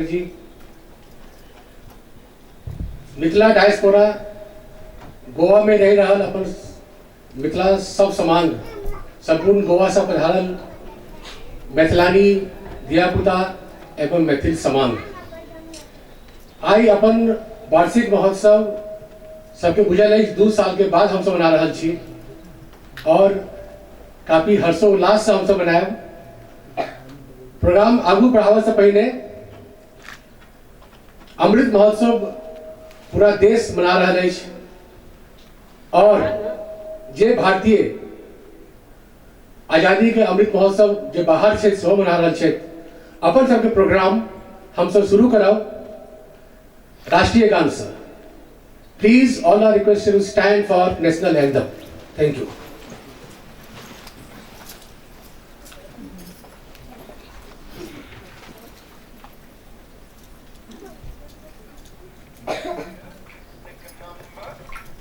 जी, Mithila diaspora Goa में रहि रहल अपन मिथिला सब समांग, सम्पूर्ण गोवा से पधारल मैथिलानी धियापुता एवं मैथिल समांग, आइ अपन वार्षिक महोत्सव सबके बुझल अछि 2 साल के बाद हमसब मना रहल छी और काफी हर्षोल्लास से हमसब मनायब। प्रोग्राम आगू बढ़ावे से पहले अमृत महोत्सव पूरा देश मना रहल अछि और जे भारतीय आजादी के अमृत महोत्सव जे बाहर छै सेहो मना रहल छथि। अपन सबके प्रोग्राम हमसब शुरू करब राष्ट्रीय गान से। Please all are requested to stand for national anthem. Thank you.